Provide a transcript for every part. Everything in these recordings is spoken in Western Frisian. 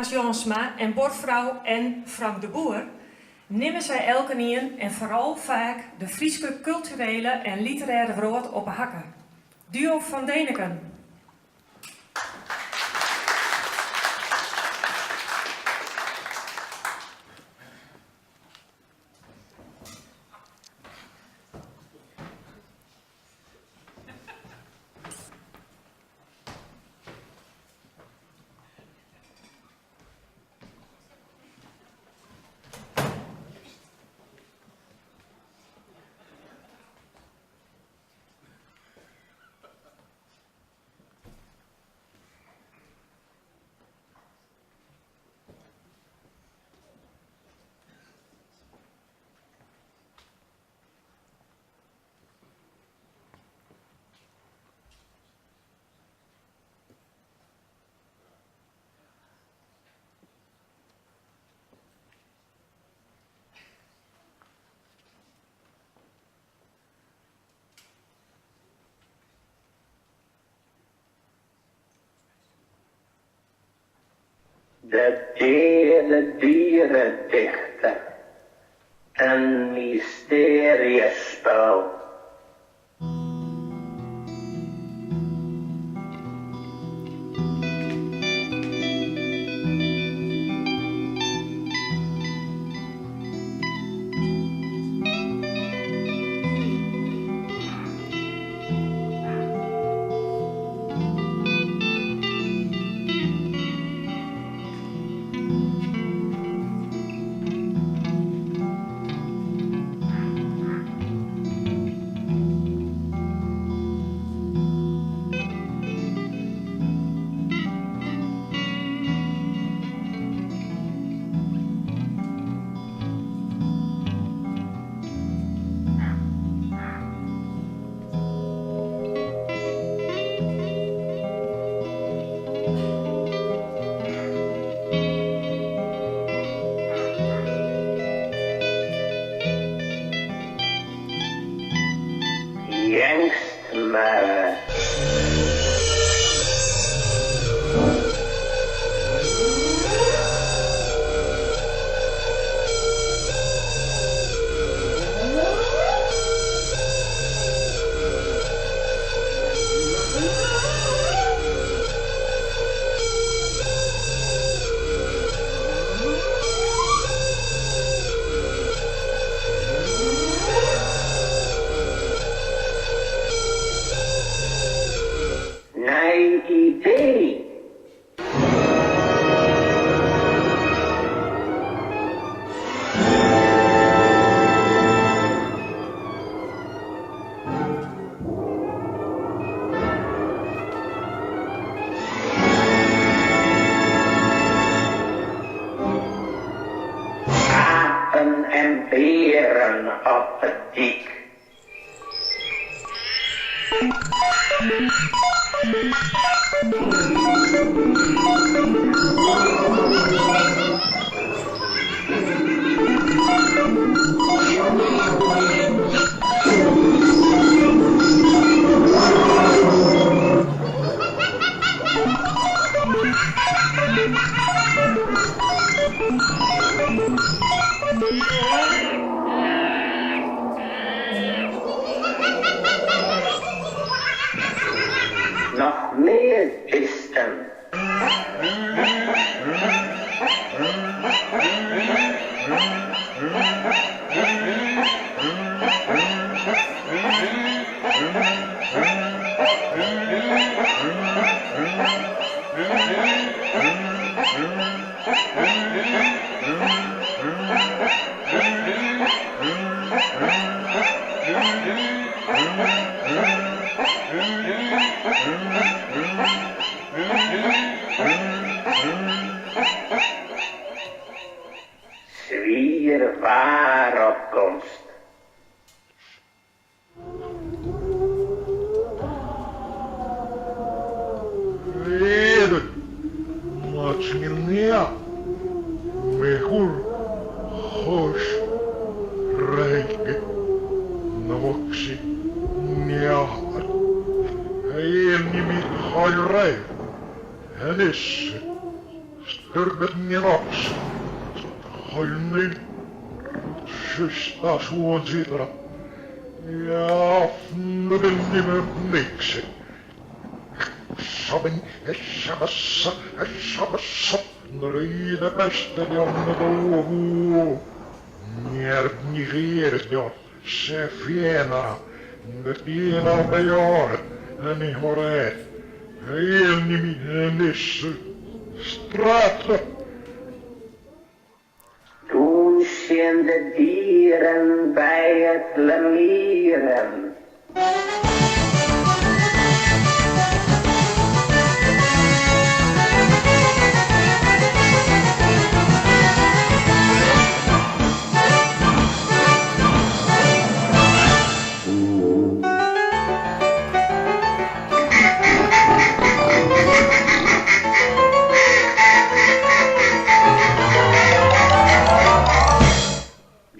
Jansma en buorfrou en Frank de Boer nimme sy elkenien en foaral faak de Fryske kulturele en literêre wrâld op 'e hakke. Duo Van Däniken. De deade dieredichter, in mystearjespul. Eangstme. Nij idee. Apen en bearen op 'e dyk. Noch mear bisten. Swier waar op komst. Dûnsjende dieren by it lemieren.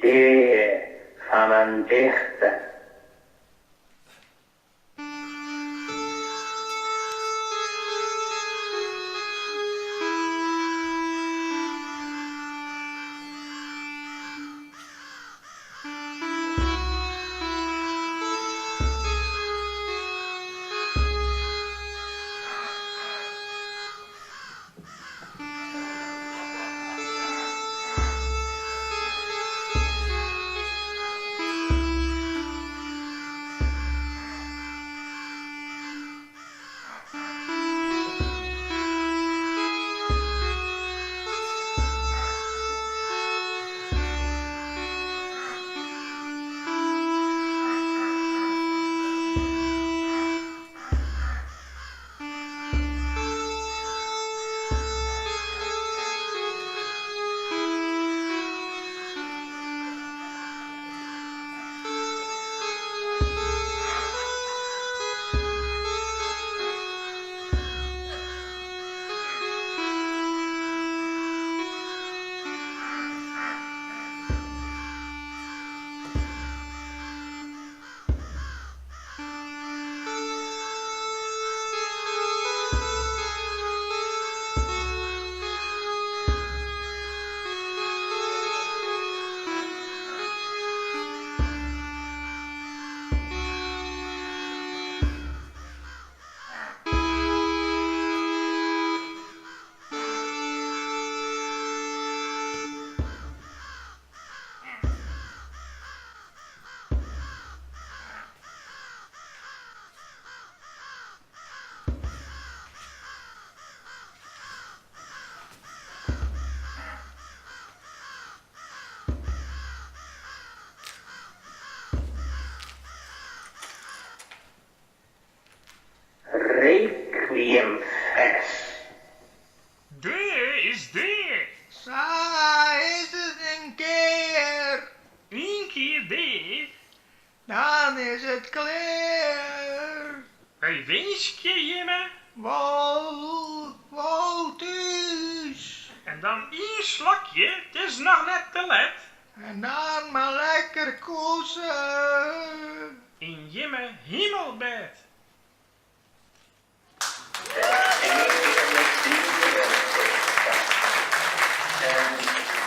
Dea fan in dichter. Requiemfers. Dea is dea. Sa is it in kear. Ien kear dea. Dan is it klear. Wy winskje jimme. Wol, wol thús. En dan ien slokje, it is noch net te let. En dan mar lekker koese. Yn jimme himelbêd. De seare dieren. En.